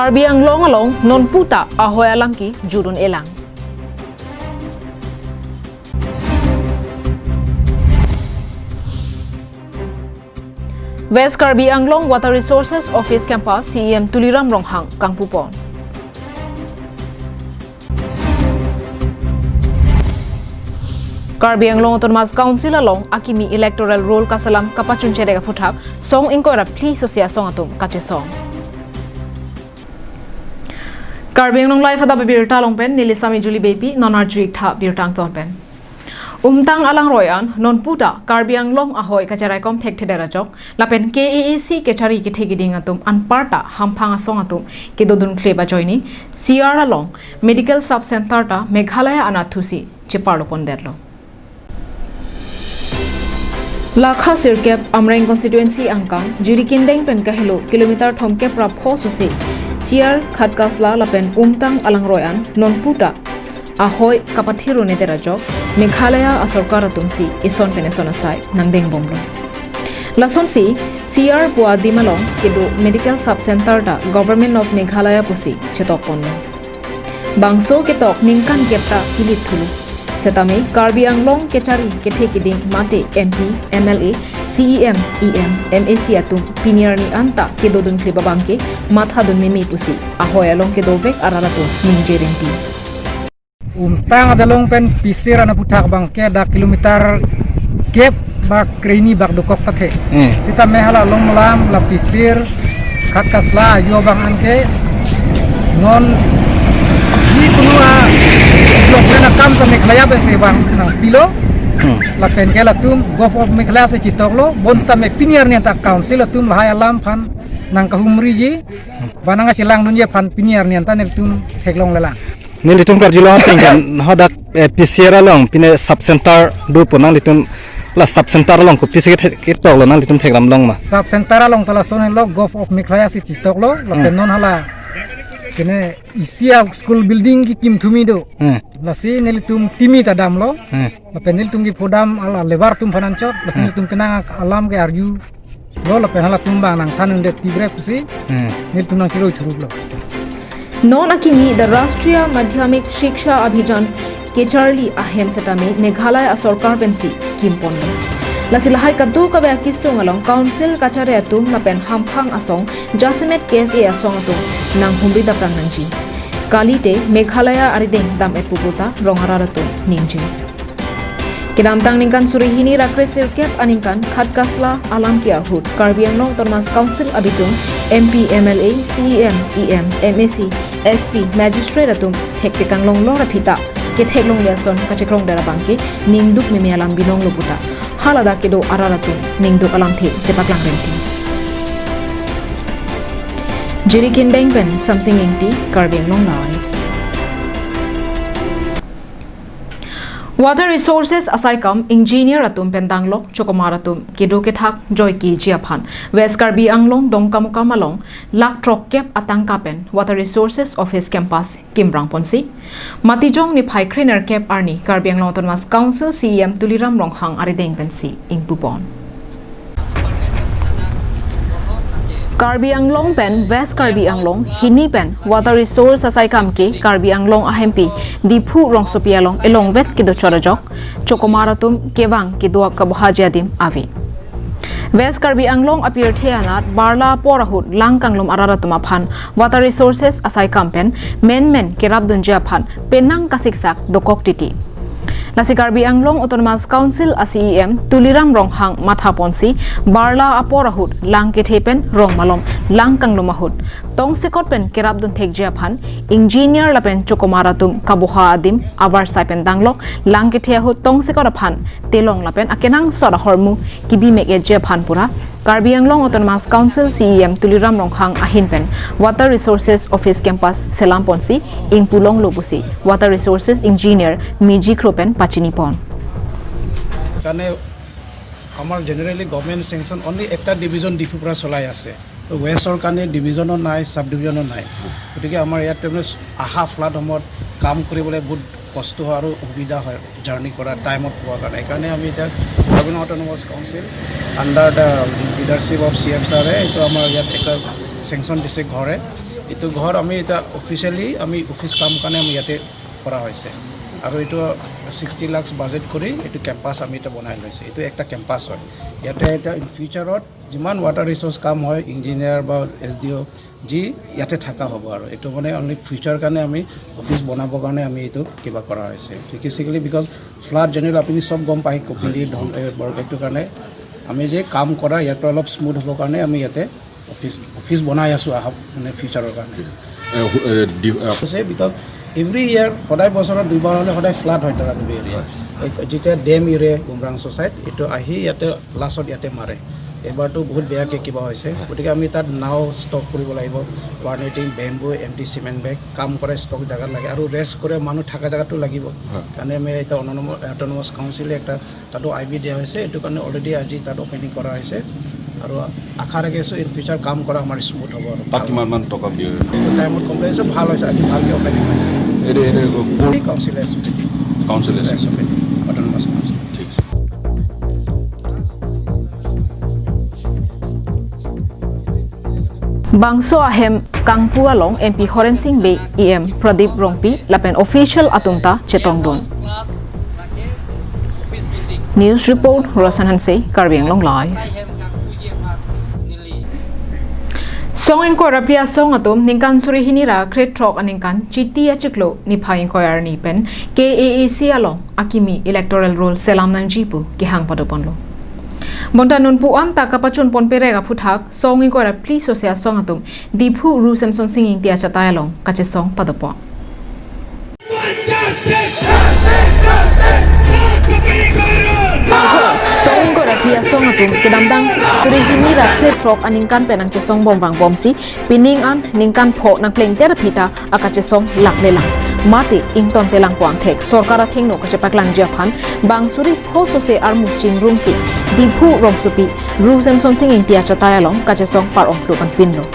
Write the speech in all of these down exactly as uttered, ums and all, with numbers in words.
Karbi Anglong along nonputa ahoi alam kejut un-elang. West Karbi Anglong Water Resources Office Campus C E M Tuliram Ronghang kangpupon. Karbi Anglong Autonomous Council along akimi electoral roll kaselam kapachunchedek aphuthak song ingkoi ra phli sosi asong atum kachesong. Karbi Anglong Live adap abirta along pen neli Sami Julie Beypi, non arju-ik tha birta angton pen. Umtang alangroi an nonputa Karbi Anglong ahoi kacharaikom thekthedet ajok lapen K A A C kechari kethe keding atum anparta hamphang asong atum kedodunkle ajoine C R along Medical Sub Center ta Meghalaya anath thusi cheparlopondetlo. Lakha sirkep Amreng constituency angkang Jirikindeng pen kahelo kilometer thomkep ra pho sosi C R Khatkasla lapen Umtang alangroi an nonputa ahoi kapathirundedet ajok Meghalaya asorkar atumsi eson pen eson asai nangdengbomlo. Lasonsi C R pu adim along kedo Medical Sub Center ta Government of Meghalaya pusi chetokponlo. Bangso ketok ningkan kep ta pilit thulo. Setame Karbi Anglong kechari kethe keding mate M P, M L A, C E M, E M, M A C atum pini arni anta kedodunkle abangke mathadun meme pusi ahoi along kedovek arat atum ningje rinti. Umtang adalong pen Pisir anaputhak abangke dak kilometer kep ba kreni bak dokok ta the. Eh. Sitame hala along malam la Pisir Khatkasla ajo abang anke non ni kunu a development akam ta Meghalaya bese abang nangpilo. Hmm. Lapen ke latum Govt of Meghalaya si chetoklo, bonsitame pini arni anta council atum lahai alam aphan nangkahumriji, ba nangkachelangdunji aphan pini arni anta nelitum theklonglelang. Nelitum karjulong tingkan hadak, eh, Pisir along pine sub center do pu, nanglitum la sub center along kopisi kethe-, ketoklo, nanglitum thekdamlong ma? Sub center along ta lasonlo, Govt of Meghalaya si chetoklo, lapen Hmm. non hala kene isi a school building kekim thumi do. Hmm. Lasi nelitum timi ta damlo. Hmm. Lapen nelitum kephodam hala labour atum aphan anchot, lasi Hmm. nelitum kenang alam ke arjulo lapen halatum abang nangthanundet tibre pusi. Hmm. Nelitum nangchiroi thuruklo. Non akimi the Rashtriya Madhyamik Shiksha Abhiyan kecharli ahem setame Meghalaya asorkar pensi kimponlo. Lasi lahai kadokave akisung along council kachari atum lapen hamphang asong jasemet K S A asong atum nanghumri daprang nangji. Kalite Meghalaya arideng dam-et pu puta rong arat atum ningje. Kedamtang ningkan suri hini ra kre sirkep aningkan Khatkasla alamki ahut Karbi Anglong Autonomous Council abitung M P, M L A, C E M, E M, M A C, S P, magistrate atum thektheklonglong aphi ta ketheklongle ason kachekrongdet abangke ningduk meme alam binonglo puta haladak kedo arat atum ningduk alamthe chepaklang rinti. Jirikindeng pen Samsing Ingti, Karbi Anglong Live. Water Resources asaikam engineer atum pen danglok chokomar atum kedo kethak joike ji aphan West Karbi Anglong Dongkamukam along lakh throkkep atangka pen Water Resources Office Campus kimrangponsi Matijong niphai krenerkep arni Karbi Anglong Autonomous Council C E M Tuliram Ronghang arideng pensi ingpupon. Karbi Anglong pen West Karbi Anglong hini pen Water Resource asaikam ke Karbi Anglong ahempi Diphu rongsopi along elongvet kedochot ajok chokomar atum kevang kedo kabohaji adim ave. West Karbi Anglong apirthe anat barla apor ahut lang kanglum arat atum aphan Water Resources asaikam pen menmen kerapdunji aphan penang kasiksak dokok titi. Lasi Karbi Anglong Autonomous Council a C E M Tuliram Ronghang mathaponsi barla apor ahut lang kethe pen rong malom lang kanglum ahut tongsekot pen kerapdun thekji aphan engineer lapen chokomar atum kaboha adim avarsai pen danglok lang kethe ahut tongsekot aphan telong lapen akenangsot ahormu kebi mek-etji aphan pura Karbi Anglong Autonomous Council C E M Tuliram Ronghang ahin pen Water Resources Office Campus selamponsi ingpulonglo pusi Water Resources Engineer Miji Kro pen pachinipon. কারণে আমাৰ generally government sanction only এটা ডিভিজন ডিফুৰ পৰা চলাই আছে। তো ৱেষ্টৰ কাৰণে ডিভিজনো নাই, ছাব ডিভিজনো নাই। গতিকে আমাৰ ইয়াত তাৰমানে আহা ফ্লাড সময়ত কাম কৰিবলৈ বহুত কষ্ট হয় আৰু অসুবিধা হয় জাৰ্ণি কৰা টাইমত পোৱাৰ কাৰণে। সেইকাৰণে আমি এতিয়া Karbi Anglong autonomous council under the leadership of C M ছাৰে এইটো আমাৰ ইয়াত এটা চেংচন দিছে ঘৰে। এইটো ঘৰ আমি এতিয়া অফিচিয়েলি আমি অফিচ কাম কাৰণে আমি ইয়াতে কৰা হৈছে। আৰু এইটো ছিক্সটি লাখ বাজেট কৰি এইটো কেম্পাছ আমি এতিয়া বনাই লৈছে। এইটো একটা কেম্পাছ হয়। ইয়াতে এতিয়া ইন ফিউচাৰত যিমান ৱাটাৰ ৰিচ'ৰ্চ কাম হয়, ইঞ্জিনিয়াৰ বা এছ ডি অ' যি ইয়াতে থকা হ'ব। আৰু এইটো মানে অনলি ফিউচাৰ কাৰণে আমি অফিচ বনাবৰ কাৰণে আমি এইটো কিবা কৰা হৈছে। বেচিকেলি বিকজ ফ্লাড জেনেৰেল আপুনি চব গম পায়, কপিলি ধন এই বৰপেকটো কাৰণে আমি যে কাম কৰা ইয়াৰ পৰা অলপ স্মুথ হ'বৰ কাৰণে আমি ইয়াতে অফিচ অফিচ বনাই আছোঁ আহক মানে ফিউচাৰৰ কাৰণে। এ, হু-, এ, ডি-, এ, হৈছে বিকজ এভৰি ইয়াৰ সদায় বছৰত দুইবাৰ হ'লে সদায় ফ্লাড হয় তাৰাডুবি এৰিয়া। হয়। এই যেতিয়া ডেম ইৰে উমৰাংচু ছাইড এইটো আহি ইয়াতে লাষ্টত ইয়াতে মাৰে। এইবাৰতো বহুত বেয়াকৈ কিবা হৈছে, গতিকে আমি তাত নাও ষ্টক কৰিব লাগিব, বাৰ্নেটিং, বেম্বু, এম টি চিমেণ্ট বেগ, কাম কৰে ষ্টক জেগাত লাগে আৰু ৰেষ্ট কৰে মানুহ থকা জেগাতো লাগিব। হয়। কাৰণে আমি এতিয়া অট'নমাছ কাউন্সিলে এটা তাতো আই বি দিয়া হৈছে, এইটো কাৰণে অলৰেডি আজি তাত অপেনিং কৰা হৈছে আৰু আশা ৰাখিছোঁ ইন ফিউচাৰ কাম কৰা আমাৰ স্মুথ হ'ব আৰু তাত ভাল। কিমান মান টকা ব্যয় হয়? এইটো টাইমত কম লাগিছে, ভাল হৈছে, আজি ভালকৈ অপেনিং হৈছে। এইটো, এইটো ক'ৰ? এই কাউন্সিলে আছে। কাউন্সিলে আছে। আছে, অট'নমাছ কাউন্সিল। ঠিক আছে। Bangso ahem kangpu along M P Horen Sing Bey, E M Pradip Rongpi lapen official atum ta chetongdun. News report, Roshan Hanse, Karbi Anglong Live. Song ingkoi ra phli asong atum ningkan suri hini ra krethrok aningkan Chiti achiklo niphai ingkoi arni pen K A A C along akimi electoral roll selam nangji pu kehang padoponlo. Bonta nonpu anta kapachun ponperek aphuthak song ingkoi ra phli sose asong atum Diphu Ru Semson Sing Ingti achatai along kachesong padopon. Song ingkoi ra phli asong atum kedamtang suri hini ra krethrok aningkan pen nangchesong bom vangbomsi pining an ningkan pho nangplengter aphi ta akachesong laklelang. Mate ingtontelang pu angthek sorkar athengno kachepaklangji aphan bang suri pho sose armu chingrumsi Diphu rongsopi Ru Semson Sing Ingti achatai along kachesong par-ong klupan pinlo.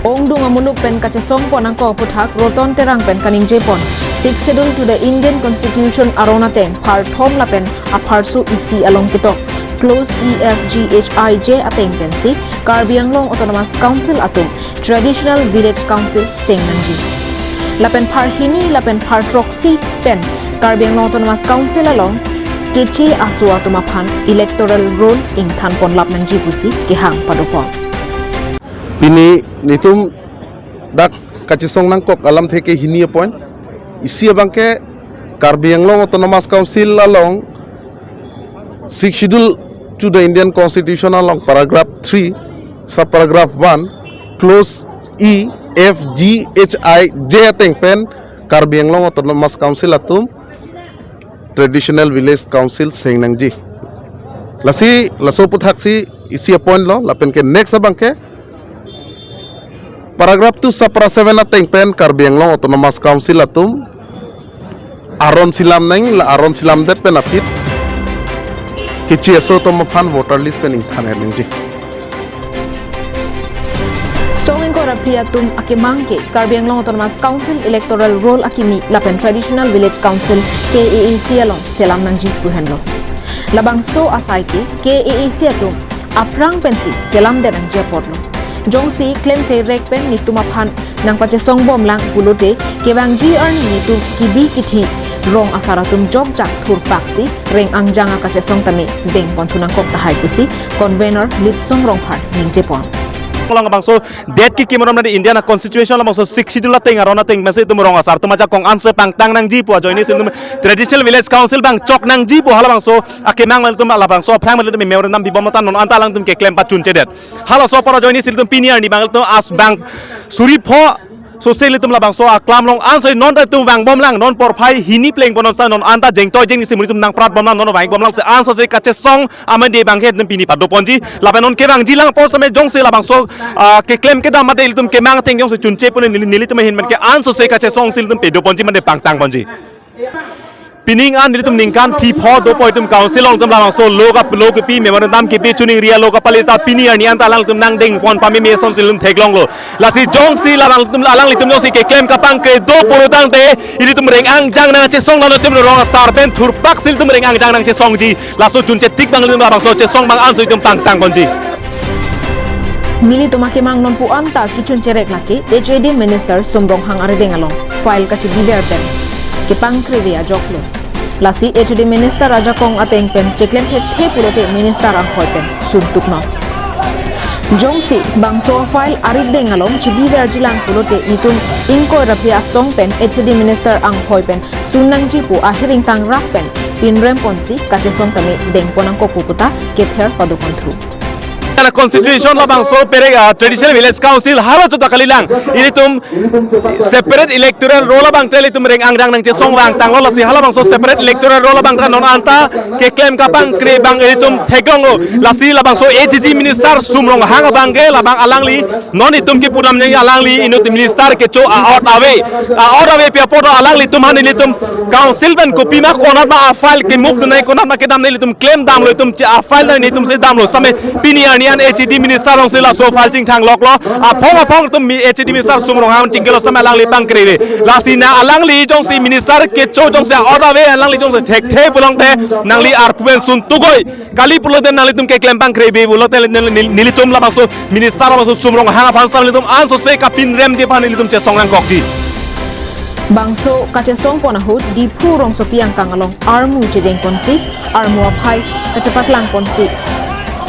Ongdung amuluk pen kachesong pon nangkok aphuthak Roton Terang pen kaningjepon, Sixth Schedule to the Indian Constitution aron ateng pharthom lapen apharso isi along ketok clause E, F, G, H, I, J ateng pensi Karbi Anglong Autonomous Council atum Traditional Village Council seng nangji. Lapen pharhini lapen pharthroksi pen Karbi Anglong Autonomous Council along keche aso atum aphan electoral roll ingthan ponlap nangji pusi kehang padopon. Pini netum dak kachesong nangkok alamthe ke hini apon. Isi abangke Karbi Anglong Autonomous Council along Sixth Schedule to the Indian Constitution along paragraph three, subparagraph one, clause E, F, G, H, I, J ateng pen Karbi Anglong Autonomous Council atum Traditional Village Council seng nangji. Lasi laso aphuthak si isi apon lo, lapen ke next abangke paragraph two subpara seven ateng pen Karbi Anglong Autonomous Council atum aron selam nang, la aron selamdet pen aphi keche aso atum aphan voter list pen ingthan nangji. Song ingkoi ra phli atum akemang ke Karbi Anglong Autonomous Council electoral roll akimi lapen Traditional Village Council, K A A C along selam nangji pu henlo. Labangso asai ke K A A C atum aphrang pensi selamdet nangji apotlo. Jongsi klemkle rek pen netum aphan nangpachesong bomlang pulote kevangji arni netum kibi kithi rong asar atum jokjak thurpaksi reng angjang akachesong tame dengponthu nangkok tahai pusi convener Litsong Rongphar ningjepon. Along bangso det kekim aron mate Indian a constitution labangso Sixth Schedule ateng aron ateng masi itum rong asar atum ajakong answer pangtang nangji pu ajoine si itum Traditional Village Council bang chok nangji pu halabangso akemang malitum labangso aphrang malitum memorandum bibom matan non anta alangtum keklem pachunchedet. Halaso apor ajoine si itum pini arni bang itum as bang suri pho sose ilitum labangso aklam along answer non ta itum vangbomlang non porphai hini plengpon non sa non anta jengtoi jengni si muritum nangpratbomlang non vangbomlang si answer si kachesong amande bangke itum pini padoponji. Lapen non kevangjilang apor same jongsi labangso, ah, keklem kedam mate ilitum kemang ateng jongsi chunche pune neli, nelitum ahin man ke answer si kachesong si ilitum pedoponji mate pangtangponji. Pining an nelitum ningkan phli pho dopo itum council along itum labangso lo kap-, lo kipi, memorandum kipi, chuningri alo kapale ta pini arni an ta alanglitum nangdeng pon pameme asonsi nelitum theklonglo. Lasi jongsi labang itum, alanglitum jongsi keklem kapangkre do pulo tangte, ilitum reng angjang nangchesong, nangtum rong asar pen thurpak si ilitum reng angjang nangchesongji. Laso junche tik abang ilitum labangso chesong abang anso itum pangtang ponji. Nelitum akemang nonpu anta kechun cherek lake H A D Minister Sum Ronghang arideng along file kachebiver pen kepangkreve ajoklo. Lasi H A D Minister ajakong ateng pen cheklem thekthe pulote Minister anghoi pen suntuknon. Jongsi bangso file arideng along chebiverjilang pulote itum ingkoi ra phli asong pen H A D Minister anghoi pen sun nangji pu ahiring tangrap pen pinrem ponsi kachesong tame dengpon nangkokpo pu ta kether padoponthu. Karena constitution labangso pere, ah, traditional village council hala chot ta kalilang. Ilitum separate electoral roll abang te ilitum reng angjang nangchesong vangtanglo, lasi halabangso separate electoral roll abang ta non anta keklem kapangkre abang ilitum theklonglo. Lasi labangso H A D Minister Sum Ronghang abang ke labang alangli non itum kepudam nangji alangli inut minister kecho a-ot ave. A-ot ave pi apot alanglitum han ilitum council pen kopima konat ma a-file kemukdun nai, konat ma kedam nai ilitum klem damlo, itum che a-file nai ilitum si damlo. Same pini arni an H A D Minister alongsi laso file chingthang loklo. Aphong aphong itum mi H A D Minister Sum Ronghang chingkelo same alangli pangkreve. Lasi na alangli jongsi minister kecho jongsi a-ot ave alangli jongsi thekthe pulote nangli arpu pen suntukoi. Kali pulote nanglitum keklem pangkreve pulote nel-, nel-, nelitum labangso Minister labangso Sum Ronghang aphan sar nelitum ansose kapinremji aphan nelitum chesong nangkokji. Bangso kachesong pon ahut Diphu rongsopi angkang along armu chejeng ponsi, armu aphai kachepaklang ponsi,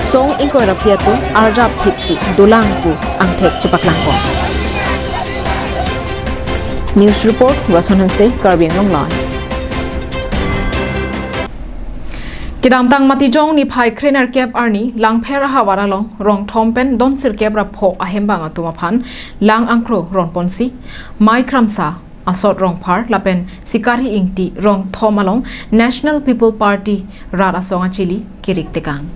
song ingkoi ra phli atum arjap thipsi dolang pu angthek chepaklang pon. News report, Wason Hanse, Karbi Anglong Live. Kedamtang Matijong niphai krenerkep arni Langpher ahavar along rong thom pen don sirkep ra pho ahembang atum aphan lang angkro ron ponsi, Mai Kramsa, Asot Rongphar lapen Sikari Ingti rong thom along National People Party rat asong achili kirik tekang.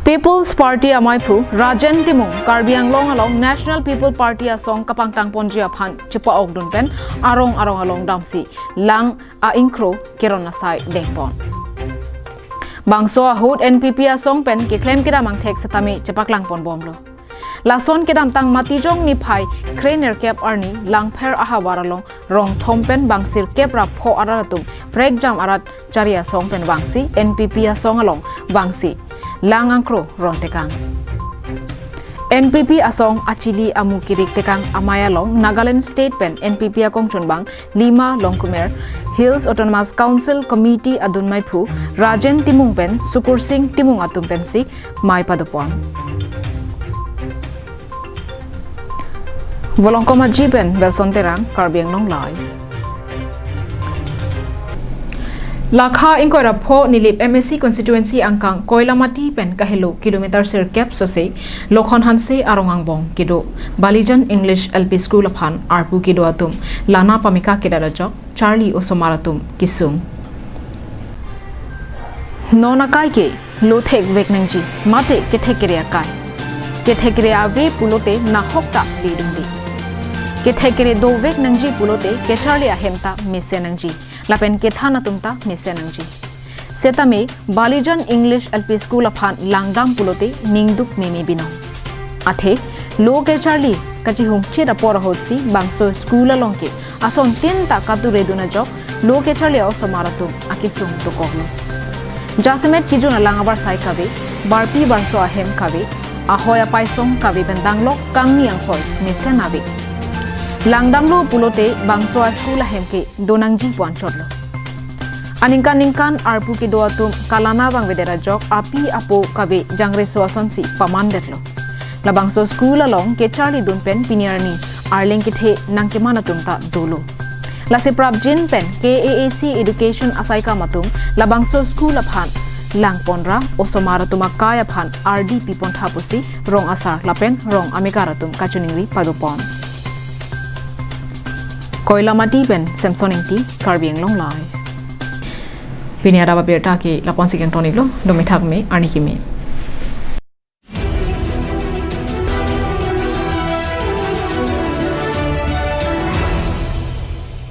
People's Party amaiphu Rajen Timung Karbi Anglong along National People Party asong kapangtang ponji aphan chepa-okdun pen arong arong along damsi lang a-ingkro keron asai dengpon. Bangso ahut N P P asong pen keklem kedam angthek setame chepaklang pon bomlo. Lason kedamtang Matijong niphai krenerkep arni Langpher ahavar along rong thom pen bang sirkep ra pho arat atum prekjam arat chari asong pen vangsi N P P asong along vangsi lang angkro ron tekang. N P P asong achili amu kirik tekang amei along Nagaland State pen N P P akongchunbang Lima Longkumer Hills Autonomous Council Committee adun maiphu Rajen Timung pen Sukursing Timung atum pensi mei padopon. Volongkom Aji pen Wilson Terang, Karbi Anglong Live. Lakha ingkoi ra pho Nilip M A C constituency angkang Koilamati pen kahelo kilometer sirkep sose Lokhon Hanse arong angbong kedo Balijan English L P School aphan arpu kedo atum lana pameka kedat ajok charli osomar atum kesung. Non akai ke lo thekvek nangji, mate kethek kere akai. Kethek kere ave pulote nahok ta ledungde. Kethek kere dovek nangji pulote kecharli ahem ta mesen nangji, lapen kethan atum ta mesen nangji. Setame Balijan English L P School aphan langdam pulote ningduk meme binong. Athe lo kecharli kachihungchit apor ahutsi bangso school along ke asontin ta katuredun ajok lo kecharli osomar atum akesung dokoklo. Jasemet kejun alang abarsai kave, barpi barso ahem kave, ahoi apaisong kave pen danglok kangni anghoi mesen ave. Langdamlo pulote bangso a-school ahem ke donangji pu anchotlo. Aningkan ningkan arpu kedo atum kalana vangvedet ajok api apo kave jangreso asonsi pamandetlo. Labangso school along kecharlidun pen pini arni arleng kethe nangkeman atum ta dolo. Lasi prapjin pen K A A C education asaikam atum labangso school aphan langponra osomar atum akai aphan ardi pipontha pusi rong asar lapen rong amekar atum kachiningri padopon. Koilamati pen Samson Ingti, Karbi Anglong Live. Pini adap abirta ke lapu-ansi kangton-iklo, dome thakme, arni keme.